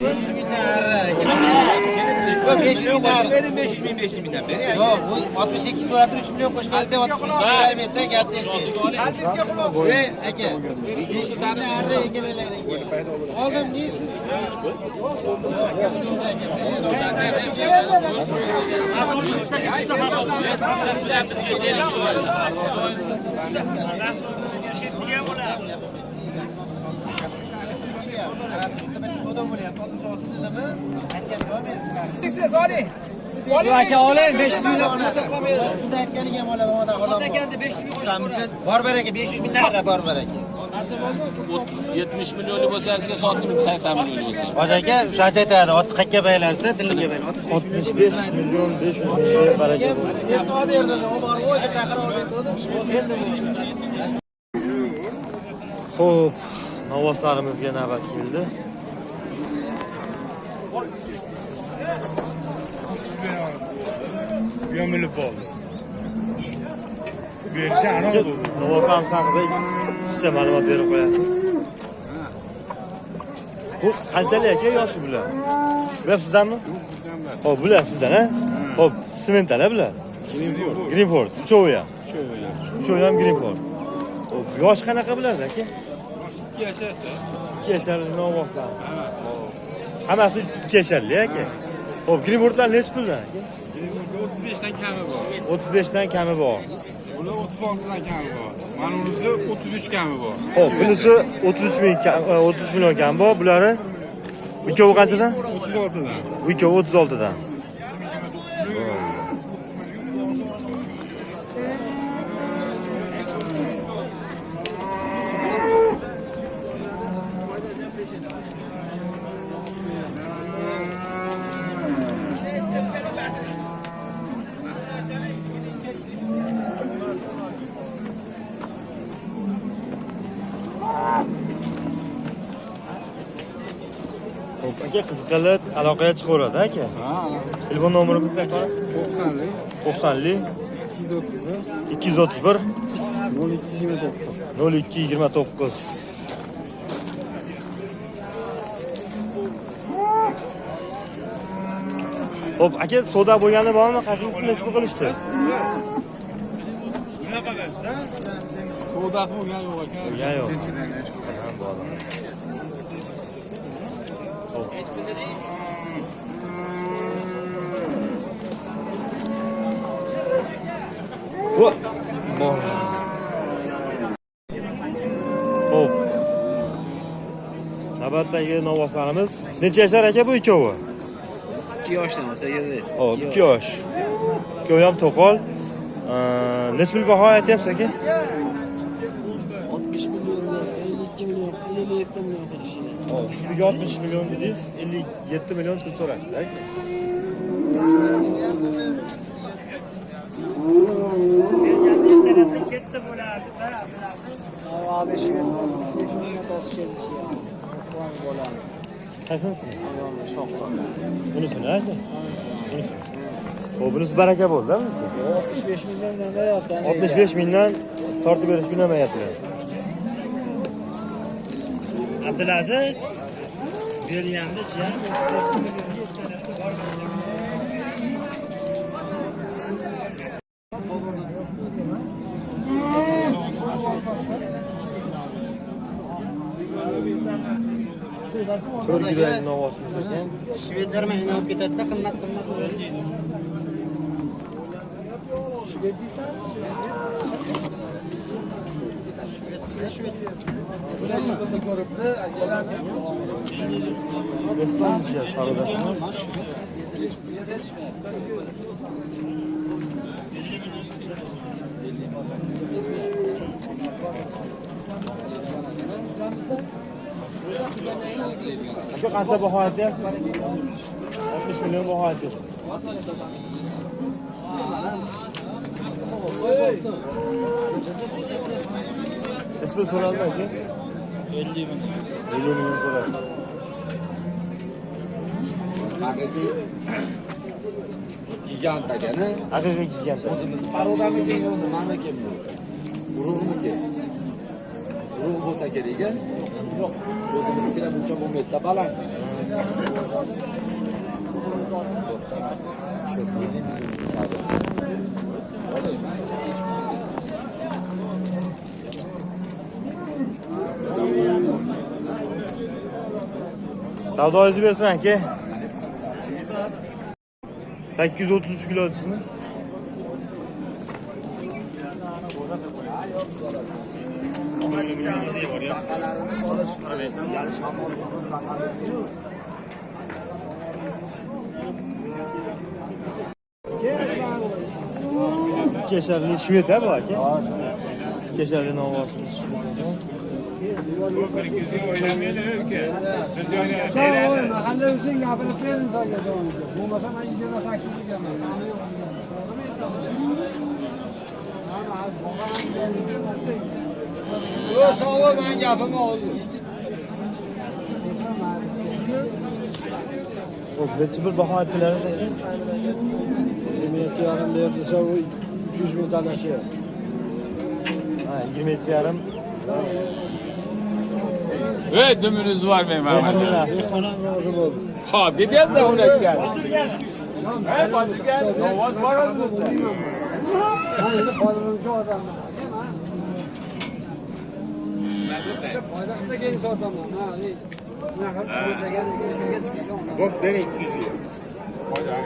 500 mingdan arra. 500 mingdan arra. 500 ming 500 mingdan beri. Yo'q, bu 62 so'rab 3 million qo'shganingizda 65 bermaydi, gapni eshiting. Ey, aka, 500 mingdan arra ekanlaring. Oldim, neysiz? Siz oling. Aka oling 500 mingdan qolmaydi. Unda aytganiga ham oladi, odam. Sotganingizda 500 ming qo'shib ko'rasiz. Bor baraka 500 mingdan arra bor baraka. 70 millionlik bo'lsa sizga sotdim 80 millionlik bo'lsa. Hoji aka, o'shancha aytadi, ot qayerga baylansa, diliga baylanadi. 65 million 500 ming baraka bo'ldi. Olib berdi, Omar o'zi chaqirib olib berdi. Xo'p, novvoslarimizga navbat keldi. Gömülüb oldu. Berişe ana oldu. Novvoslarimiz haqida qisqacha ma'lumot berib qo'yasiz. Bu qanchalik aka yoshi bular? Bular sizdanmi? Yo'q, bizdan emas. Xo'p, bular sizdan, ha? Xo'p, simentala bular. Greenford, uchovi ham. Uchovi ham Greenford. Xo'p, yoshi qanaqa bular aka? 2 yashar. 2 yashar novvoslar. Hammasi 2 yasharli aka. Xo'p, Greenfordlar nechi puldan aka? 35 dan kami bor. 35 dan kami bor. Bular 36 dan kami bor. Mana bunisi 33 kami bor. Xo'p, bunisi 33 ming 33 million kami bor. Bulari ikkovi qanchadan? 36 dan. Bu ikkovi 36 dan. Xo'p, aka qiziqqanlar aloqaga chiqaveradi aka. Ha, Telefon nomerimiz qanaqa? 90lik 90lik 231 231 0229. 0229. Xo'p, aka savdo bo'lgani bormi? Qaysinisini nechi pul qilishdi? Savdosi bo'lgan yo'q aka. Bo'lgan yo'q. Xo'p. Bu Xo'p. Navbatdagi novvoslarimiz necha yashar aka bu ikkovi? 2 yoshdan olsa yig'di. Xo'p, 2 yosh. Ikkovi ham to'qol. Necha pul baho aytyapsiz aka? 60 milliondan 52 million, 57 million qilishini. Xo'p, sizga 60 million dedingiz, 57 million pul so'rashdi aka. Abi 5 million tortishadi. Bo'ladi. Qaysinisini? Shoxdan. Bunisini aka. Bunisi. Xo'p, bunisi baraka bo'ldi, bunisi. 65 milliondan beryapti. 65 mingdan tortib berishga unamayaptilar. Abdulaziz berganda jiyan 37 millionga ikkalasi bor. To'rgidagi novvosimiz ekan. Shvedlar mashina olib ketadi-da, qimmat qimmat. Shved deysan? Shved, Shved. Ko'ribdi, akalar. Eston parodasini. Aka qancha baho aytyapsiz? 60 million baho aytyapsiz. Ismi so'raldi aka? 50 million. 50 million so'raldi. Haqiqiy gigant akani. Haqiqiy gigant. O'zimiz parodamikin yo nimamikin bu? Urug'mikin? Urug' bo'lsa kerak a? O'zimizkilar buncha bo'lmaydi-da baland. Savdoyingizni bersin aka. 833 kilo deysizmi? Kesarli shved ha bu aka? Kesarli novvosimiz shved ekan. Mahalla uchun gapirib berdim senga jonimga. Bo'lmasa men 28 ekanman. Sani yo'q deganman. Yo'q, savol men gapimni oldi. Xo'p, necha bir baho aytdilaringiz aka? 27,5 berdi desa, u 300 ming talashyapti. Ha, 27,5. Ey, dumingiz var benim abi. Xonam rozi bo'ldi. Ha, gidiyoruz da ona çıkar. Hey, Batırgen, Novaz var mı? Men endi foydalanuvchi odamman. Foyda qilsa keyin sotaman. Ha, bunaqa qilib ekan, Bo'p, bering 200 ga.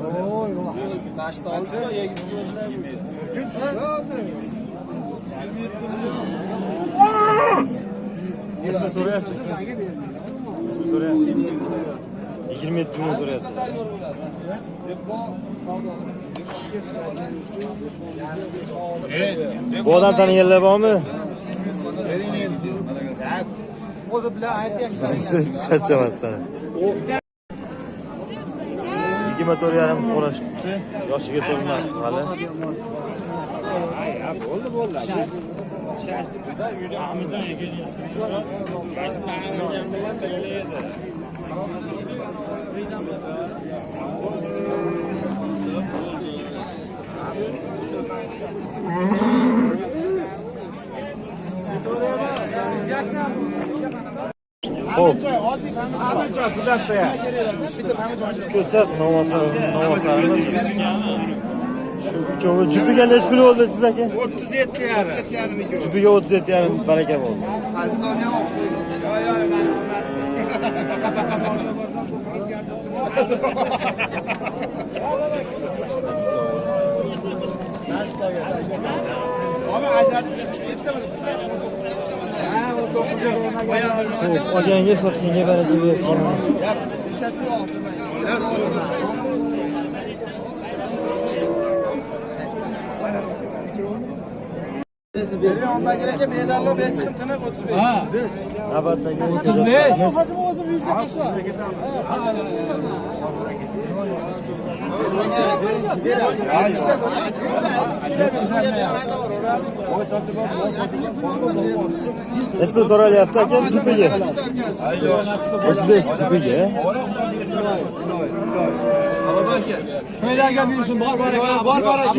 Voy, voy. Mashta olsa yegizib qo'ydilar. Ismi so'rayapsiz. Ismi so'rayapsiz. 27 million so'rayapti. Bu odam taniganlar bormi? O'zi bilan aytyapsan. Siz charchamasdan. 24,5 so'rashibdi. Yoshiga to'lmadi hali. Xo'p. Ko'chat novvoslarimiz. Shu uchovi jupiga necha pul bo'ldi siz aka? 37,5. Jupiga 37,5 baraka bo'ldi. Xo'p, olganga sotganga baraka bersin. Navbatdagi 35. Necha pul so'ralyapti aka jupiga? 35 jupiga. To'ylarga buyursin, bor baraka. Bor baraka.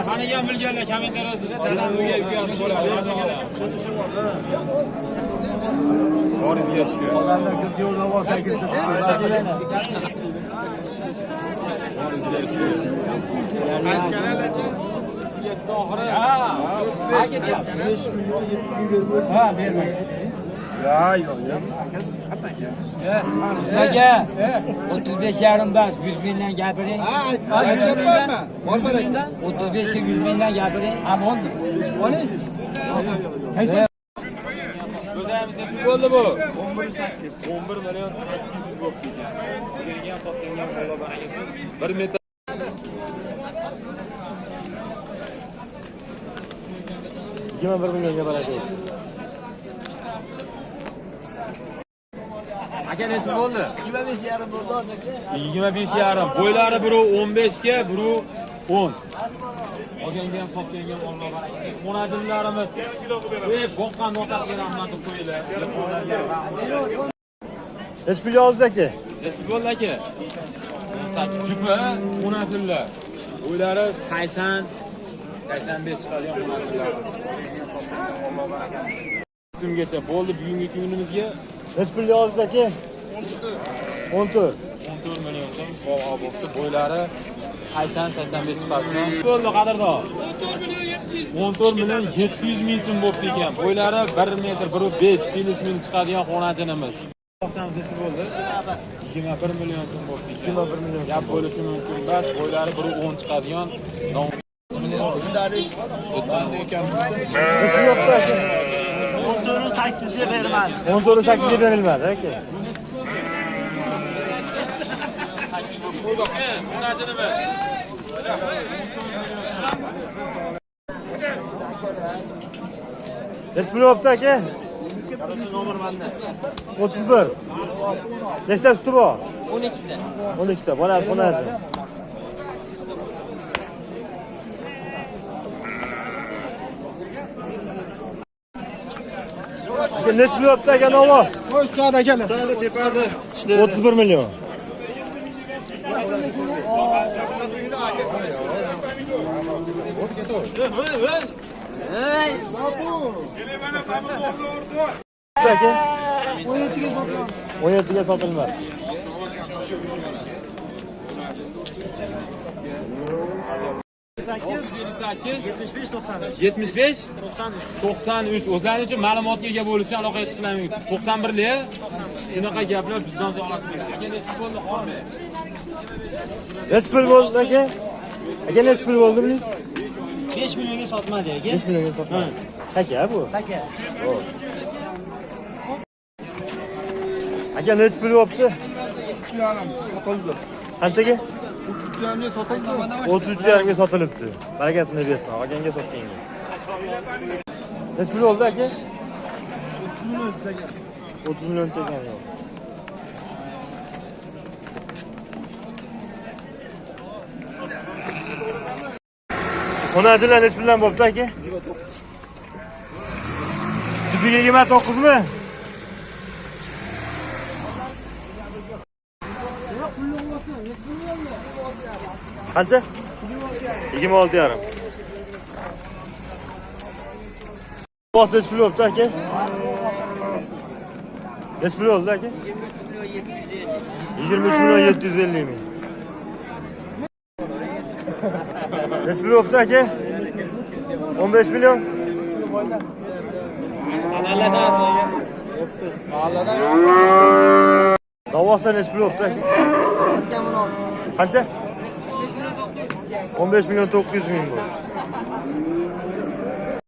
Tanigan bilganlar kommentariyasida dadam uyga ukasi bo'ladi. Boringizga shukur. Odamlar ko'p yo'lda bo'lsa, Ha, bermang. Aka, 35,5 dan 100 mingdan gapiring. Aytyapmanmi? Bor baraka. 35 ga 100 mingdan gapiring. Ha, bo'ldi. O'zimiz necha bo'ldi bu? 11 million 800 bo'libdi ekan. Bergan sotgan Alloh baraka bersin. 1 metr 21 millionga baraka. Aka necha bo'ldi? 25,5 bo'ldi hozir aka. 25,5. Bo'ylari biri 15 ga, biri 10. Olganga ham sotganga ham Alloh baraka bersin. Xonadonlarimiz ey boqqan otasiga rahmat deb qo'yinglar. Necha pulga oldingiz aka? Necha bo'ldi aka? 18. Jupi xo'natillar. Bo'ylari 80 85 chiqadigan xo'natillar. So'mgacha bo'ldi bugungi kunimizga. Necha pulga oldingiz aka? 14. 14 million so'm sovg'a bo'libdi. Bo'ylari 80-85 chiqadigan. Bo'ldi qadrdon. 14 million 700 ming so'm bo'libdi ekan. Bo'ylari 1 metr 1.5 plyus minus chiqadigan xonajinimiz. 98 bo'ldi. 21 million so'm bo'libdi ekan. 21 million. Gap bo'lishi mumkin emas. Bo'ylari 1.10 chiqadigan. Necha pul bo'pti aka? 14.8 ga bermadi. 14.8 ga berilmadi aka. Xonajinimiz. Necha pul bo'pti aka? 31. Nechta suti bor? 12 ta. 12 ta. Bolasi xonasi. Aka necha pul bo'pti aka Navoz? Qo'y soat akalar. 31 million. Aka 17 ga sotiladi. 17 ga sotilmadi. 8 75 93. O'zlaring uchun ma'lumotga ega bo'lish uchun aloqaga chiqishlaring mumkin. 91 lik shunaqa gaplar bizdan uzoqlashib ketdi. Aka necha bo'ldi Xolbek? Necha pul bo'ldi aka? Aka necha pul bo'ldi buningiz? 5 millionga sotmadi aka. 5 millionga sotmadi. Aka bu. Aka. Aka necha pul bo'pti? 3,5 sotildi. Qanchaga? 3,5 ga sotildi. 33,5 ga sotilibdi. Barakasini bersin, olganga sotganga. Necha pul bo'ldi aka? 30 million ekan yo'q. Xonachilar necha puldan bo'pti aka? Jupiga 29 mi? Qancha? 26,5. Bos necha pul bo'pti aka? Necha pul bo'ldi aka? 23 million 750 ming. Necha pul bo'pti aka? 15 million. Davosda necha pul bo'pti aka? Qancha? 15 million 900 ming bo'ldi.